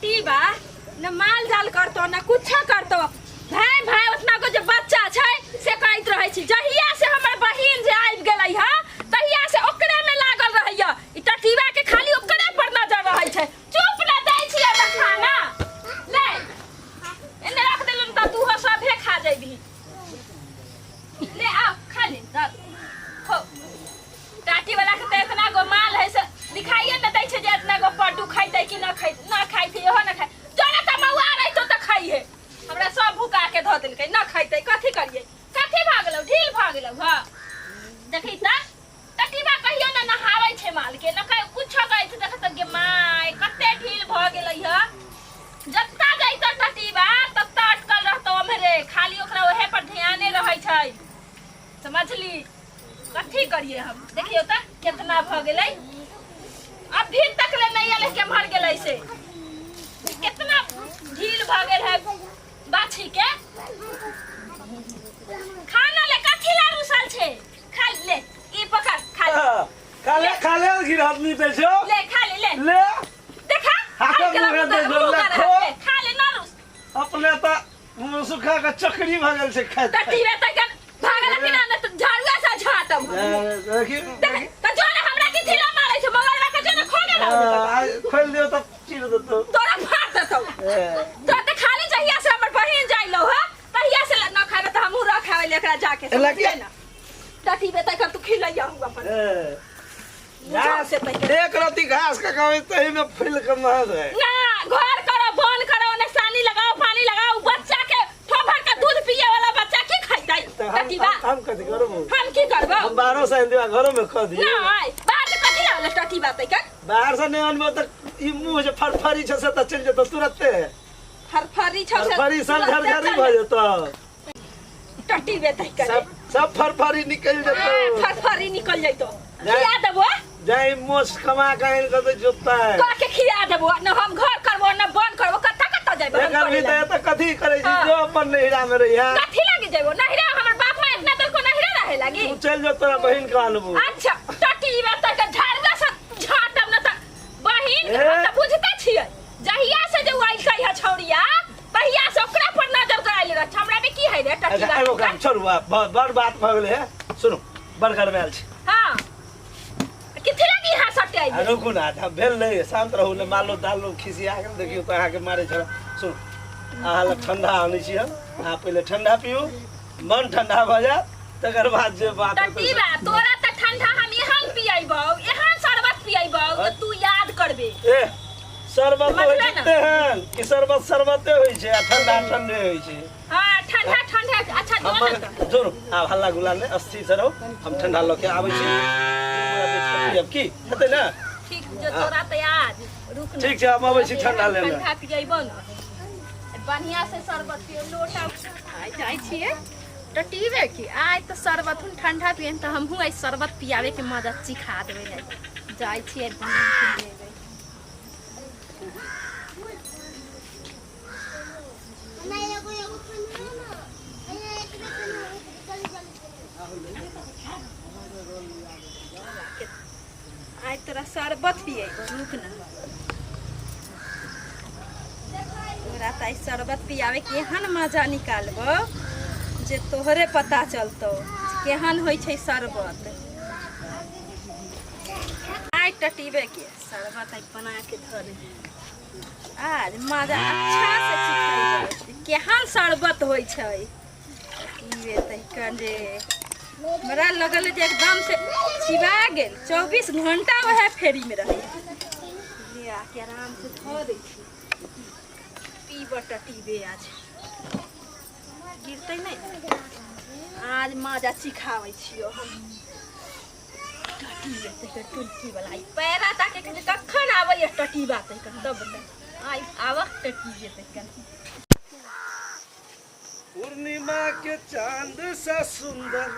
टटीबा न माल जाल करतो न कुछो करतो। भाई भाई उतना को जे बच्चा छै से कहैत रहै छी। जहिया से हमर बहिन जे आबि गेलै ह तहिया से ओकरे में लागल रहैया। ई टटीबा के खाली ओकरे पर नजर रहै छै। चुप न दै छियै त खाना ले एने रख देलुन त तू हो सभे खा जइबही। ले आओ खा ले दर हो। टाटी वाला के त इतना गो माल है से दिखाइए न दै छै जे इतना गो पड्डू खैतै कि न खै न खाइतै इहो न खाइ जोना त मौआ रहितो त खाइहे। हमरा सब भुका के धऽ देलकै न खैतै कथी करियै कथी भऽ गेलौ ढील भऽ गेलौ। हँ देखी त टटीबा कहियो न नहाबै छै माल के न कहियो कुछो करै छै। देख त गे my कते ढील भऽ गेलै ह। जत्ता जैतो टटीबा तत्ता अटकल रहतौ ओम्हरे खाली ओकरा ओहे पर ध्याने रहै छै। समझली कथी करिए हम। देखियो त कितना भ गेलै अभी तक ले नहीं एलै केम्हर गेलै से कितना ढील भ गेल है बाछी के। खाना ले कथी ला रुसल छे खा ले ई पकड़ खा ले। खाले खाले गिरहत नहीं पे छो ले खा ले ले ले देखा हाथे मुँहे दे दो, ले खो। खा ले ना रुस। अपने त मुँह सुखा के चकरी भ गेल छै खाइत। टटीबे त कन भागल कि ना त झाड़ुआ से झाटम। देखी देख त जो ने हमरा की ढीला मारै छै मगरवा के जो ने खो गेल। खोल दियो त चीर देतो तोरा फाड़ देतौ। तो त खाली जहिया से हमर बहिन जाइलो ह तहिया से न खाबे त हमहू रखावे ले एकरा जाके। लगे ना टटीबे त तू खिलैया हूँ अपन। घास एक रत्ती घास के खावे तही में फूल के महक है ना। घर करो बन करो ने सानी लगाओ पानी लगाओ बच्चा के ठोभर के दूध पिए वाला बच्चा की खैतै टटीबा। हम कथी करबो हम की करबो हम बाहरों से आनि घरों में खा दिए ना बाहर से कथी लावले टटीबा तै के बाहर से नहीं अनबो त ई मुंह जे फरफरी छ से त चलि जेतो तुरंते। फरफरी छ से फरफरी सब झरझरी भ जेतो टटीबे तै के सब सब फरफरी निकल जेतो फरफरी निकल जैतो। खिया देबो जाई मोछ कमा के आनि के त जोता है कह के खिया देबो न हम घर करबो न बन करबो कत्ता कत्ता जइबो हम एकर भी करे त एत कथी करै छी हाँ। जो अपन नैहरा में रहिया कथी लागी जइबो नैहरा हमर बाप माय इतना देर को नैहरा रहे लागी। तू चल जो तोरा बहिन के आनबो। अच्छा टटीबे त के झाड़ुआ से झाटब न त बहिन के हम त बुझते छियै जहिया से जे आइल कहिया छौड़िया तहिया से ओकरा पर नजर गड़ाइल रह हमरा में की है रे टटीबा। अच्छा एगो काम छोड़ू बड़ बात भ गेलै है सुनू बड़ गरमायल छी। हां किथे लागी यहाँ सटे आइल? रुकू ना हम भेल नहीं शांत रहू ने मालो दालो खिसिया के देखियो त अहाँ के मारे छल। सुनू अहाँ लग ठंडा आनै छी हम अहाँ पहिले ठंडा पियू मन ठंडा भ जायत तकर बाद जे बात होतै से- टटीबा तोरा त ठंडा हम एहन पियैबौ एहन शरबत पियैबौ त तू याद करबे। ए शरबत होइ समझलै छै ना? तेहन कि शरबत शरबते होइ छै आ ठंडा ठंडे होइ छै। हां ठंडा ठंडा अच्छा जो हमर ना त। जोर आब हल्ला गुल्ला नहि अस्थिर से रहू हम ठंडा लऽ के आबै छी। अब की हेतै ना? ठीक जो तोरा त याद रुक ना। ठीक छै हम आबै छी ठंडा लेने। ठंडा पियैबौ ना बढ़िया से शरबत पियो लोटा आइ जाइ छियै टटीबे की आइ त शरबत हुन ठंडा पियन त हमहूँ आइ शरबत पियावे के मजा चिखा देबै आइ जाइ छियै बहिन के देबै। आइ तोरा शरबत पियैबो रुक ना तोरा त आइ शरबत पियावे के एहन मजा निकालबो जे तोहरे पता चलतौ केहन होइ छै शरबत। आइ टटीबे के शरबत आइ बना के धर आज मजा अच्छा से चिखैबो केहन शरबत होइ छै। पीबे तहिकन रे हमरा लगल जे एकदम से चिबा गेल 24 घंटा वएह फेरी में रहे। ले आके आराम से धो दै छी पीब टटीबे आज गिरतै नहि आज मजा चिखाबै छियो हम। टटीबे तहिकन टुनकी वाला ई पैरा ताके के कखन आबैया टटीबा तहिकन दब आइ आबह टटीबे तहिकन। पूर्णिमा के चांद सा सुंदर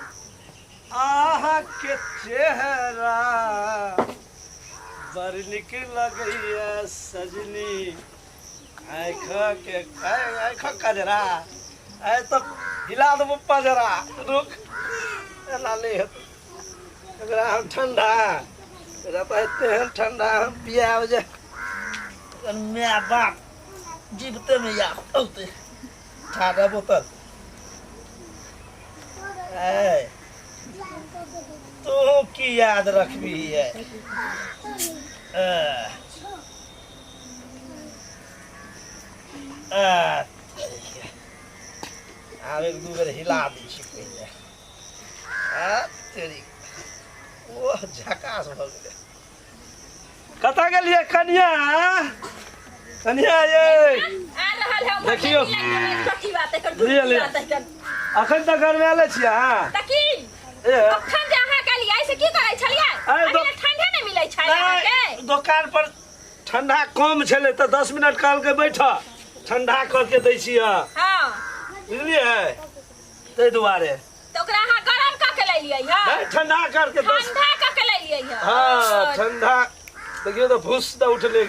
आहा के चेहरा बड़ निक लगैया सजनी आँख के आँख कजरा आइ त हिला देबो पजरा रुक एना नहि हेतौ एकरा हम ठंडा एकरा त एते ठंडा हम पियाब जे my बाप जीवते में याद औते ठाडा बोतल ए तू की याद रखबी है आब एक दू बेर हिला दै छी पहिले आ तेरी ओह झकास भऽ गेलै। कतऽ गेलियै कनिया? कनिया ये आ रहल है। देखियौ कथी बात है लिअ अखन तक गरमाएले छियै अहाँ त की अखन जे अहाँ गेलियै से की करै छलियै? अभी ठंडा नहि मिलै छै अहाँके। दोकान पर ठंडा कम छलै तऽ 10 मिनट कहलकै बैठ ठंडा कऽ के दै छियै। हां बुझलियै ताहि दुआरे तऽ ओकरा अहाँ गरम कऽ के लैलियै हां नहि ठंडा करके ठंडा कऽ के लैलियै। हां ठंडा देखियौ तऽ भूस दऽ उठलै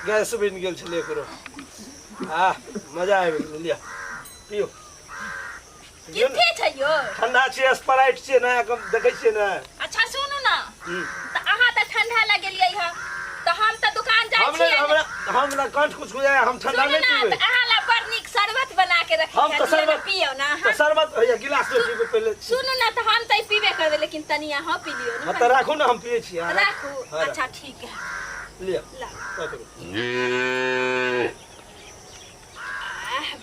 गैस बनि गेल छलै एकरो। आ मजा आबि गेलै। लिअ पियौ। कथी छै यौ? ठंडा छियै स्प्राइट छियै नया कम देखै छियै ने। अच्छा सुनू ना तऽ अहाँ तऽ ठंडा लगेलियै हँ तऽ हम तऽ दुकान जाइ छियै। हम ना कंठ कुछ बुझाय हम ठंडा नहि पीबै। तऽ अहाँ ला बड़ नीक शरबत बना के रखी हम तऽ शरबत पियौ ना। तऽ शरबत होइया गिलास में पीबै पहिले। सुनू ना तऽ हम तऽ पीबे करबै लेकिन तनी अहाँ पी लियौ ना। तऽ राखू ना हम पियै छी। राखू अच्छा ठीक है लिअ पकड़ू।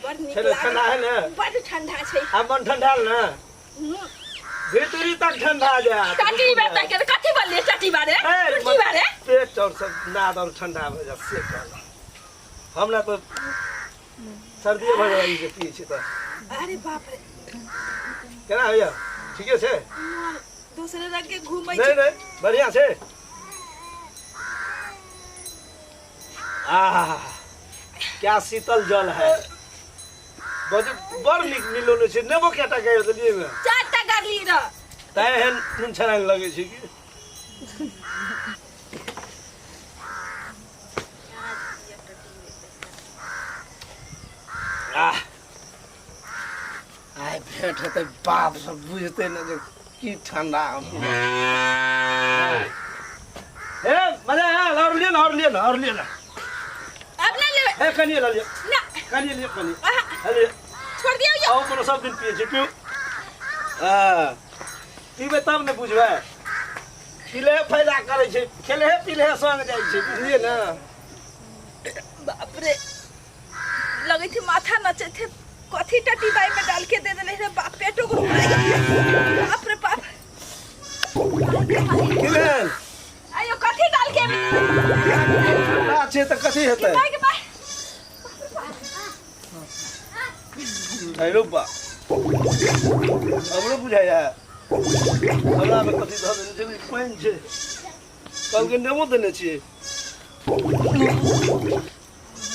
बड़ नीक ठंडा है ना? बड़ ठंडा छै। आब मन ठंडा ना भीतरी तक ठंडा जायत। टटी बात के कथी बोललियै? टटी बारे टटी बारे पेट और सब नाद और ठंडा भऽ जायत से कहलहुँ। हमरा तऽ सर्दी भऽ जाय जे पियै छी तऽ। अरे बाप रे केना होइया? ठीके छै दोसरे रंग के घूमै छै। नहीं नहीं बढ़िया छै। आह क्या शीतल जल है। बड़ नीक मिलौने छै। नेबो केटा गाड़ि देलियै एहिमे? 4टा गाड़ली रह तैं एहन नुन छनाइन लगै छै कि। आह आइ भेंट हेतै बाप सब बुझतै ने जे की ठंडा हम। हे मजा आयल। और लिअ ना और लिअ ना और लिअ ना। अब ना लेबै। हे कनिए लऽ लिअ ना कनिए लिअ कनिए लिअ छोड़ दियौ यौ। हम कोनो सब दिन पियै छी। पिउ हां पीबै तब ने बुझबै। पीले फायदा करै छै खेले पीले संग जाइ छै बुझलियै ने। बाप रे लगै छै माथा नचै छै। कथी टटी बाई में डाल के दे देले रे बाप पेटो गुरु। बाप रे बाप की भेल? आयो कथी डाल के ठंडा छै तऽ कथी हेतै? अरे बा हमरो बुझाइया हमरा में कथी धऽ देने छै? पानि छै कहलकै नेबो देने छियै।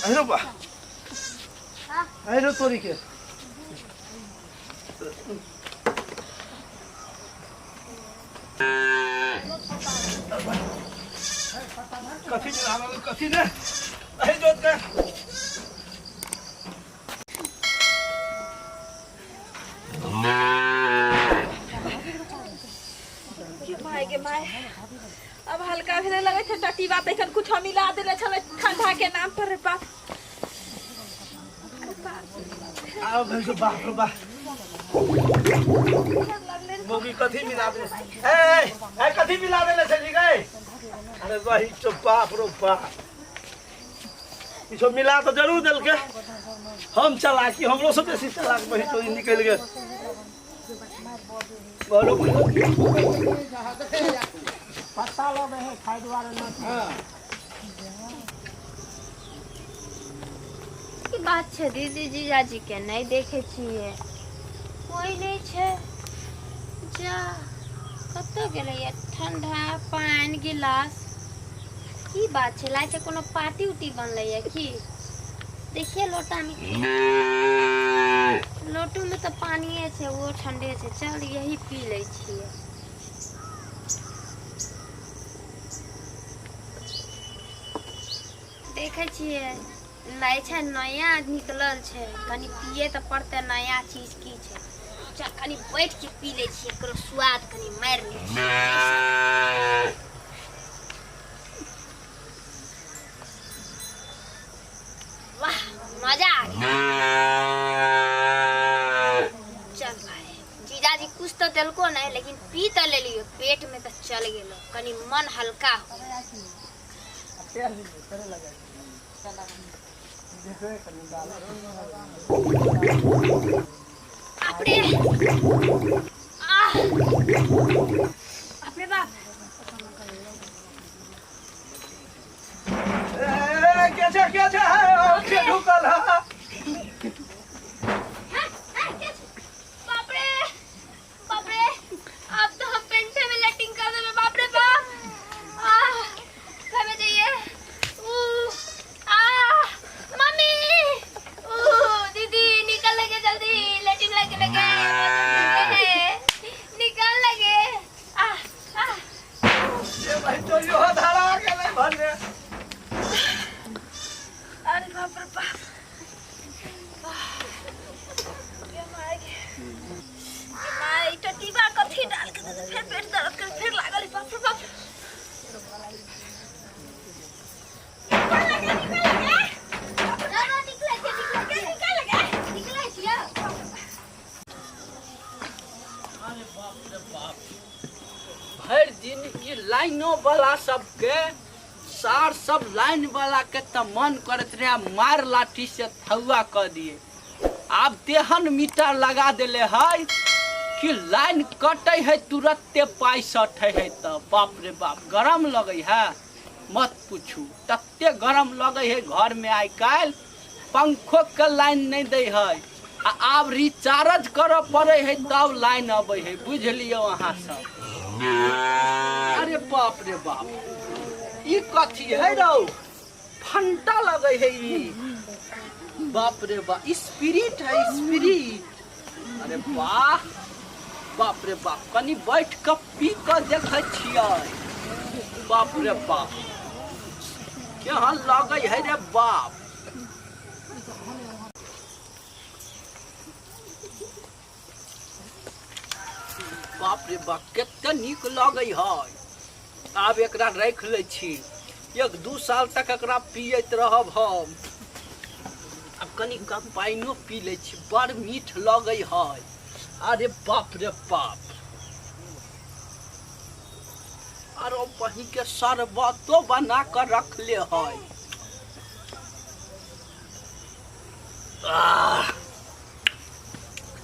अरे बा अरे तोरी के कथी मिला कथी ने अरे जोत के के my अब हल्का भेले लगै छै। टटी बात एखन कुछ मिला देने छलै ठंडा के नाम पर। रे बाप आओ भाई बाप रे बाप मौगी कथी मिला देने ए ए कथी मिला देने छली गई? अरे वही तो बाप रो बाप किछो मिला तऽ जरूर देलकै। हम चलाकी हमरो से बेसी चलाक वही तो निकलि गेल। बोलो पत्ता लबै है खाइ दुआरे न। की बात छै दीदी जीजाजी के नहि देखे छियै? कोई नहि छै। जा कतऽ गेलैया ठंडा पानि गिलास? की बात छै? लागै छै कोनो पार्टी उटी बनलैया की? देखिए लोटा में लोटू में तऽ पानिये छै ओहो ठंडे छै। चल यही पी लै छियै। देखै छियै लै छै नया निकलल छै कनी पिए तऽ पड़तै। नया चीज की छै? चल कनी बैठ के पी लै छियै एकरो स्वाद कनी मारि लै छियै। वाह मजा आ गया। चल भाई जीजाजी कुछ तो दिलको नहीं लेकिन पी तो ले लियो, पेट में तो चल गेलो, कनी मन हल्का हो। अपने अपने बाप क्या क्या है ढुकल है। बाप रे बाप रे, अब तो हम पेंटे में लेटिंग कर देंगे। बाप रे बाप, घर में जाइए। मम्मी दीदी निकल लगे जल्दी, लेटिंग लगे लगे निकल लगे। आ आ ये भाई तो यो धारा के नहीं भरने। अरे बाप रे बाप, ये माय टटीबा कथी डाल के दे, फिर पेट दर्द कर फिर लागल। बाप रे बाप, निकल लगे निकल लगे ना निकले निकले निकल लगे निकले छिया। अरे बाप रे बाप, भर दिन ई लाइनो वाला सबके सार सब लाइन वाला के त मन करत रहे मार लाठी से थुआ कर दिए। आब तेहन मीटर लगा देले है कि लाइन कटे है तुरंते पाई सटे है। त बाप रे बाप गरम लगे है मत पूछू, तते गरम लगे है घर में। आइ काल्हि पंखो के लाइन नहीं दे है, आ आब रिचार्ज करऽ पड़े है तब लाइन अबै है, बुझ लियौ अहाँ सब। अरे बाप रे बाप, ई कथी है रौ, फंटा लगे है ई। बाप रे बाप, स्पिरिट है स्पिरिट। अरे वाह बाप रे बाप, कनी बैठ के पी के देखे छियै। बाप रे बाप केहन लगे है रे बाप। बाप रे बाप कते नीक लगे है। आब एकरा राखि लै छी, 1-2 साल तक एकरा पियैत रहब हम। आब कनी कम पानिओ पी लै छी, बड़ मीठ लगै है। अरे बाप रे बाप, आरो बही के शरबतो बना कर रखले है।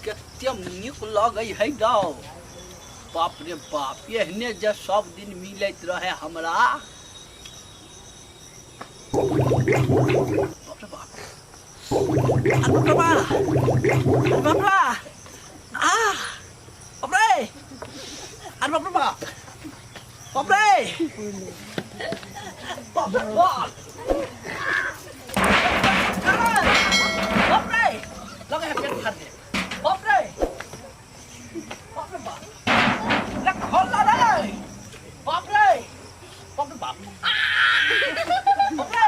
कते नीक लगै है गौ। बाप रे बाप, एहने जे सब दिन मिलैत रहे हमरा। बाप रे बाप, अरे बाप रे बाप, अरे बाप रे, आ बाप रे, अरे बाप रे बाप, बाप रे बाप रे बाप, बाप रे लगे है पेट फाड़ दे। बाप रे बाप रे बाप, ले खोल ला रे। बाप रे बाप रे बाप, बाप रे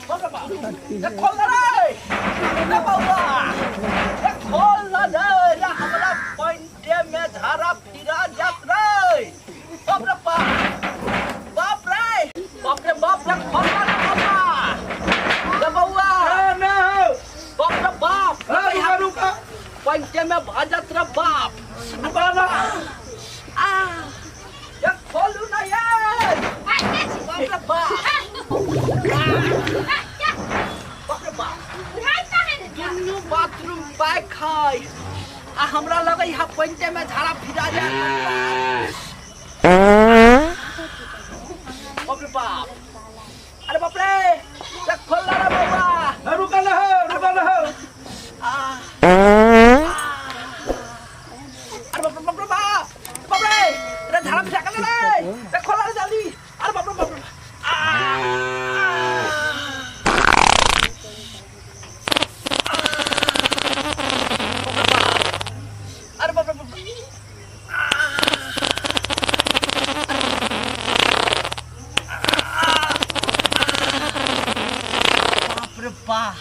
बाप रे बाप, ले खोल ला रे, ले बौआ ले खोल ला रे, ले हमरा पैंटे में झाड़ा फिरा जात रे। बाप रे बाप, बाप रे बाप रे बाप, ले खोल ला रे बौआ, ले बौआ ना बाप रे बाप, रुका रुका पैंटे में भजत रे बाप। रुका ना, आ ये खोलू ना यार। बाप रे बाप, बाप रे बाप, दुनू बाथरूम पैक है आ हमरा लगे है पैंटे में झाड़ा फिरा जाए। बाप रे बाप, अरे बाप रे, ये खोल ला रे बौआ। रुका ना रुका ना। अरे बाप रे बाप रे बाप, बाप रे, अरे झाड़ा फिरा कर ले रे, खोल ला रे जल्दी। अरे बाप रे बाप रे, अरे बाप रे बाप, बाप रे बाप।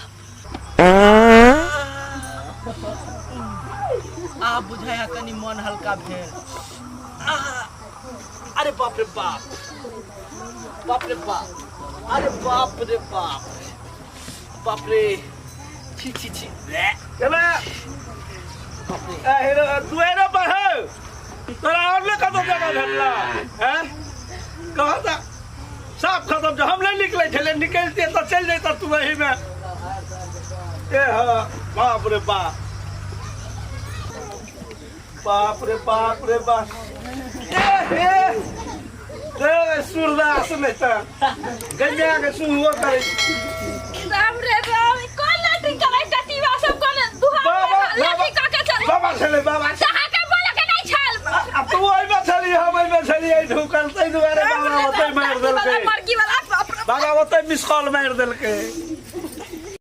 आ बुझाया कनी मन हल्का भेल। अरे बाप रे बाप, बाप रे बाप, अरे बाप रे बाप, बाप रे। छी छी छी चला ए तू एने पर है तोरा और ने कतौ जगह भेटला हैं कह त साफ खत्म जो हम नहीं निकले छले निकलते तो चल जैता तू एही में ए हाँ बाप रे बाप बाप रे बाप रे बाप ए हे ए सूरदास नहीं त गंजा के सुहो करे राम रे राम ई कोन लैट्रिन करै टटीवा सब कोन दुहा बाबा लैट्रिन कऽ के चल बाबा छले बाबा छले। अहाँ के बोले के नहीं छल आ तू ओहिमे छली हम ओहिमे छली एहि ढुकल ताहि दुआरे राम बाबा रे ओतै राम, मारि टट्टी वाला देलकै मर्गी वाला बाप रे बाबा ओतै मिस कॉल मारि देलकै